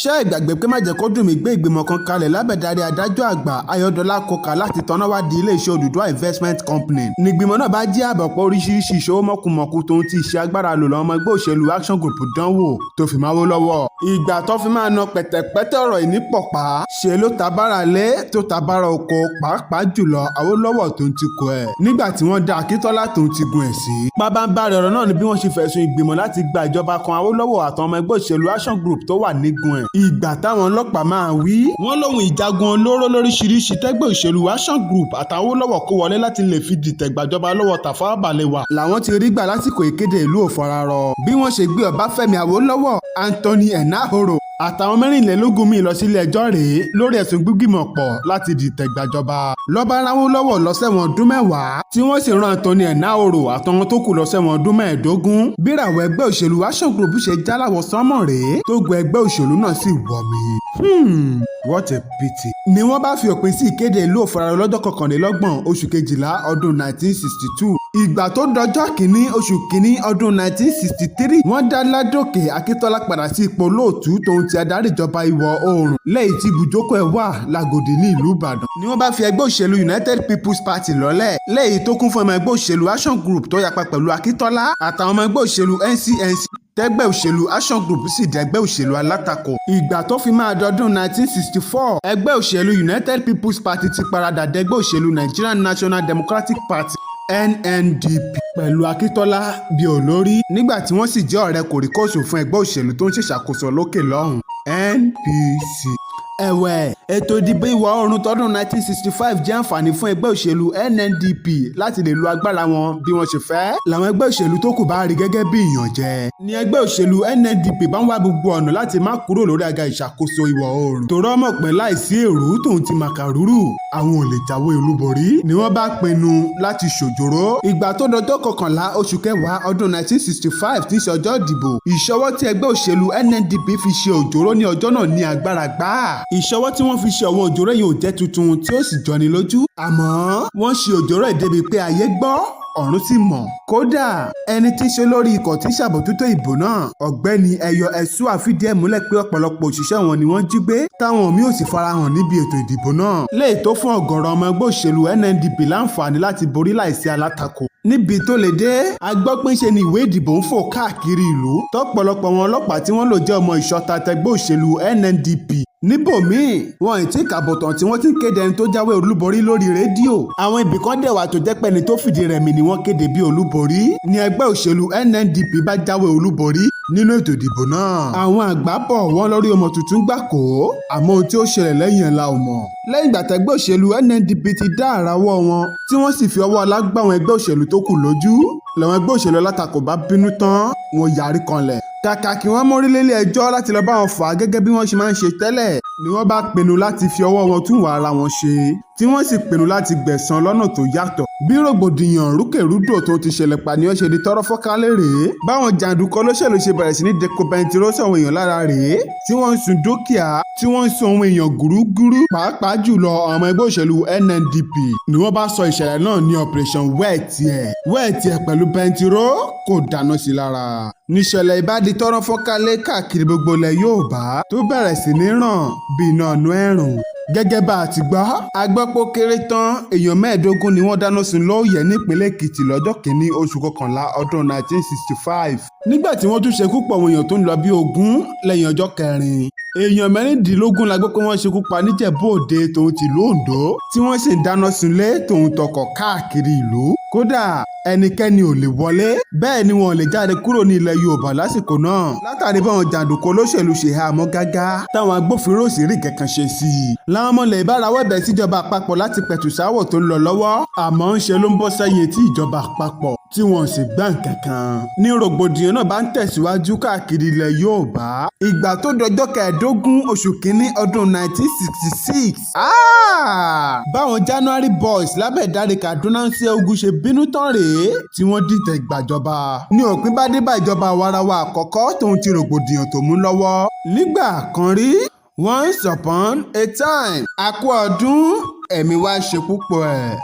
Ṣé ẹ gbàgbé pé májẹ̀ẹ́kódùnmí gbé ìgbìmọ̀ kan kalẹ̀ lábẹ́ ìdarí adájọ́ àgbà Ayọ̀dọ́lá Coker láti tanná-wádìí iléeṣẹ́ Odùduwà Investment Company. Nígbìmọ̀ náà bá jí àbọ̀ pé oríṣiríṣiì ìṣòwò mọ̀kùmọ̀kù tóun ti ìṣe agbára lò làwọn ọmọ ẹgbẹ́ òṣèlú Action Group dán wò tó fi máwó lọ́wọ́. Ìgbà tó fi máa na pẹ̀tẹ̀pẹ́tẹ̀ ọ̀rọ̀ yìí ní pọ̀pá ṣe ló ta bára lé tó ta bára oko, pàápàá jùlọ Awólọ́wọ̀ tó ń tikọ̀ ẹ̀ nígbà tí wọ́n dá Akíntọ́lá tó ń tigun ẹ̀ sí. Pabambarì ọ̀rọ̀ náà ni bí wọ́n ṣe fẹ̀sùn ìgbìmọ̀ láti gba ìjọba kan Awólọ́wọ̀ àtàwọn ọmọ ẹgbẹ́ òṣèlú Action Group tó wà nígun ẹ̀. Ìgbà táwọn ọlọ́pàá máa wí, wọ́n lóhun ìjagun olóró lóríṣiríṣi tẹ́gbẹ́ òṣèlú Action Group àtàwọn Awólọ́wọ̀ kó wọlé láti lè fi dìtẹ̀ gbàjọba lọ́wọ́ Tafawa Balewa làwọn ti rí gbà lásìkò ìkéde ìlú òfararọ. Bí wọ́n ṣe gbé Ọbáfẹ́mi Awólọ́wọ̀, Anthony Enahoro àtàwọn 24 míì lọ sílé ẹjọ́ rèé lórí ẹ̀sùn gbígbìmọ̀ pọ̀ láti dìtẹ̀ gbàjọba. Lọ́ba ráwọ́lọ́wọ́ lọ sẹ́wọ̀n ọdún 10, tí wọ́n sì rán Anthony Enahoro àtàwọn tó kù lọ sẹ́wọ̀n ọdún 15. Bíràwọ̀ ẹgbẹ́ òṣèlú Action Group ṣe jáláwọ̀ sánmọ̀ rèé tó gbọ́, ẹgbẹ́ òṣèlú náà sì wọ̀ mí. What a pity. Ni wọ́n bá fi òpin sí ìkéde ìlú òfararọ lọ́jọ́ 29 oṣù kejìlá ọdún 1962. Ìgbà tó dọjọ́ 1 oṣù 1 ọdún 1963, wọ́n dá Ládòkè Akíntọ́lá padà sí ipò olóòtú tóun ti adarí ìjọba ìwọ̀ oòrùn, lẹ́yìn tí ibùjókòó ẹ̀ wà l'Ágòdì ní ìlú Ìbàdàn. Ni wọ́n bá fi ẹgbẹ́ òṣèlú United People's Party lọ́lẹ̀, lẹ́yìn tó kún fún ọmọ ẹgbẹ́ òṣèlú Action Group tó yapa pẹ̀lú Akíntọ́lá àtàwọn ọmọ ẹgbẹ́ òṣèlú NCNC, tẹ́gbẹ́ òṣèlú Action Group sì dẹ́gbẹ́ òṣèlú alátakò. Ìgbà tó fi máa dọdún 1964, ẹgbẹ́ òṣèlú United People's Party ti paradà dẹ́gbẹ́ òṣèlú Nigerian National Democratic Party, NNDP, pẹ̀lú Akíntọ́lá bíi olórí, nígbà tí wọ́n sì jẹ́ ọ̀rẹ́ kòríkòsùn fún ẹgbẹ́ òṣèlú tó ń ṣèṣàkóso lókè lọ́hùn-ún, NPC. Ẹ̀wẹ̀, ètò ìdìbò ìwọ̀ oòrùn tọdún 1965 jẹ́ àǹfààní fún ẹgbẹ́ òṣèlú NNDP láti lè lo agbára wọn bí wọ́n ṣe fẹ́. Làwọn ẹgbẹ́ òṣèlú tó kù bá rí gẹ́gẹ́ bí ìyànjẹ. Ní ẹgbẹ́ òṣèlú NNDP bá ń wá gbogbo ọ̀nà láti má kúrò lórí àga ìṣàkóso ìwọ̀ oòrùn. Tòrọ́ mọ̀ pé láìsí èrú tòun ti màkàrúrù, àwọn ò lè jáwé olúborí. Ni wọ́n bá pinnu láti ṣòjòrò. Ìgbà tó dọjọ́ 11 oṣù kẹwàá ọdún 1965, tí í ṣe ọjọ́ ìdìbò, ìṣọwọ́ tí ẹgbẹ́ òṣèlú NNDP fi ṣe òjòrò ní ọjọ́ náà ní agbára gbáà. Ìṣọwọ́ tí wọ́n fi ṣe àwọn òjòrò yìí ò jẹ́ tuntun tí ó sì jọni lójú. Àmọ́ wọ́n ṣe òjòrò ẹ̀ débi pé ayé gbọ́, ọ̀run sì mọ̀. Kódà, ẹni tí í ṣe olórí ikọ̀ tí ṣàbójútó ìbò náà, Ọ̀gbẹ́ni Ẹyọ Ẹ̀sùà, fìdí ẹ̀ múlẹ̀ pé ọ̀pọ̀lọpọ̀ òṣìṣẹ́ wọn ni wọ́n jí gbé, táwọn míì ò sì farahàn níbi ètò ìdìbò náà. Léyìí tó fún ọ̀gọ̀rọ̀ ọmọ ẹgbẹ́ òṣèlú NNDP láǹfààní láti borí láìsí alátakò. Níbi tó lè dé, a gbọ́ pé ńṣe ni ìwé ìdìbò ń fò káàkiri ìlú, tọ́pọ̀lọpọ̀ àwọn ọlọ́pàá tí wọ́n lò jẹ́ ọmọ ìṣọ̀ta tẹgbẹ́ òṣèlú NNDP. Níbòmíì, wọn ì tí kàbò tán tí wọ́n ti ń kéde ẹni tó jáwé olúborí lórí rédíò. Àwọn ibì kan dẹ̀ wà tó jẹ́ pé ẹni tó fìdí rẹmi ni wọ́n kéde bí olúborí. Ní ẹgbẹ́ òṣèlú NNDP bá jáwé olúborí nínú ètò ìdìbò náà. Àwọn àgbà bọ̀, wọ́n lórí ọmọ tuntun gbà kó, àmọ́ ohun tí ó ṣẹlẹ̀ lẹ́yìn ẹ̀ la ò mọ̀. Lẹ́yìn ìgbà tẹ́gbẹ́ òṣèlú NNDP ti dá àràwọ̀ wọn, tí wọ́n sì fi ọwọ́ ọlá gbá àwọn ẹgbẹ́ òṣèlú tó kù lójú, làwọn ẹgbẹ́ òṣèlú alátakò bá bínú tán, wọ́n yarí kanlẹ̀. Kàkà kí wọ́n mórí lélé ẹjọ́ láti lọ bá wọn fà á gẹ́gẹ́ bí wọ́n ṣe máa ń ṣe tẹ́lẹ̀, ni wọ́n bá pinnu láti fi ọwọ́ wọn tún ìwà ara wọn ṣe, tí wọ́n sì pinnu láti gbẹ̀san lọ́nà tó yàtọ̀. Bí rògbòdìyàn rúkèrúdò tó ti ṣẹlẹ̀ pànìyàn ṣe di tọ́rọ́ fọ́nkálé rèé. Báwọn jàǹdùkú olóṣèlú ṣe bẹ̀rẹ̀ sí ní depo bẹntiró sọ̀wọ́n èèyàn lára rèé, tí wọ́n ń sun dúkìá, tí wọ́n ń sun ohun èèyàn gúrúgúrú, pàápàá jùlọ àwọn ọmọ ẹgbẹ́ òṣèlú NNDP. Ni wọ́n bá sọ ìṣẹ̀lẹ̀ náà ní Operation Wẹ́ẹ̀tì ẹ̀ pẹ̀lú bẹntiró kò dáná sí lára. Níṣẹ̀lẹ̀ ìbádìí tọ́rọ́ fọ́nkálé káàkiri gbogbo ilẹ̀ Yorùbá tó bẹ̀rẹ̀ sí ní ràn bí iná inú ẹ̀rùn. Gẹ́gẹ́ bá a ti gbọ́, a gbọ́ pé ó kéré tán èèyàn 15 ni wọ́n dáná sun lóòyẹ̀ nípínlẹ̀ Èkìtì lọ́jọ́ 1 oṣù kọkànlá ọdún 1965. Nígbà tí wọ́n tún ṣekú pa àwọn èèyàn tó ń lọ bí 20 lẹ́yìn ọjọ́ 4. Èèyàn 16 la gbọ́ pé wọ́n ṣekú pa níjẹ̀bú Òde tòun tìlú Oǹdó, tí wọ́n sì ń dáná sunlé tòun tọkọ̀ káàkiri ìlú. Kódà, ẹnikẹ́ni ò lè wọlé, bẹ́ẹ̀ ni wọn ò lè jáde kúrò ní ilẹ̀ Yorùbá lásìkò náà. Látàrí báwọn jàǹdùkú olóṣèlú ṣe há mọ́ gágá, táwọn agbófinró sì rí nǹkan ṣe sí i. Làwọn ọmọ ilẹ̀ ìbárawọ́ ẹ̀bẹ̀ síjọba àpapọ̀ láti pẹ̀tù sáwọ̀ tó ń lọ lọ́wọ́, àmọ́ ń ṣe ló ń bọ́ sẹ́yìn etí ìjọba àpapọ̀ tí wọ́n sì gbá nǹkan kan. Ní rògbòdìyàn náà bá ń tẹ̀síwájú káàkiri ilẹ̀ Yorùbá. Ìgbà tó dọjọ́ 15 oṣù 1 ọdún 1966, báwọn January Boys lábẹ́ ìdarí Kaduna Nzeogwu ṣe bínú tán rèé tí wọ́n dìtẹ̀ gbàjọba. Ní òpin bá dé bá ìjọba àwarawa àkọ́kọ́ tóun ti rògbòdìyàn tó mú lọ́wọ́. Nígbà kan rí, once upon a time. A kú ọdún, ẹ̀mí wa ṣe púpọ̀ ẹ̀.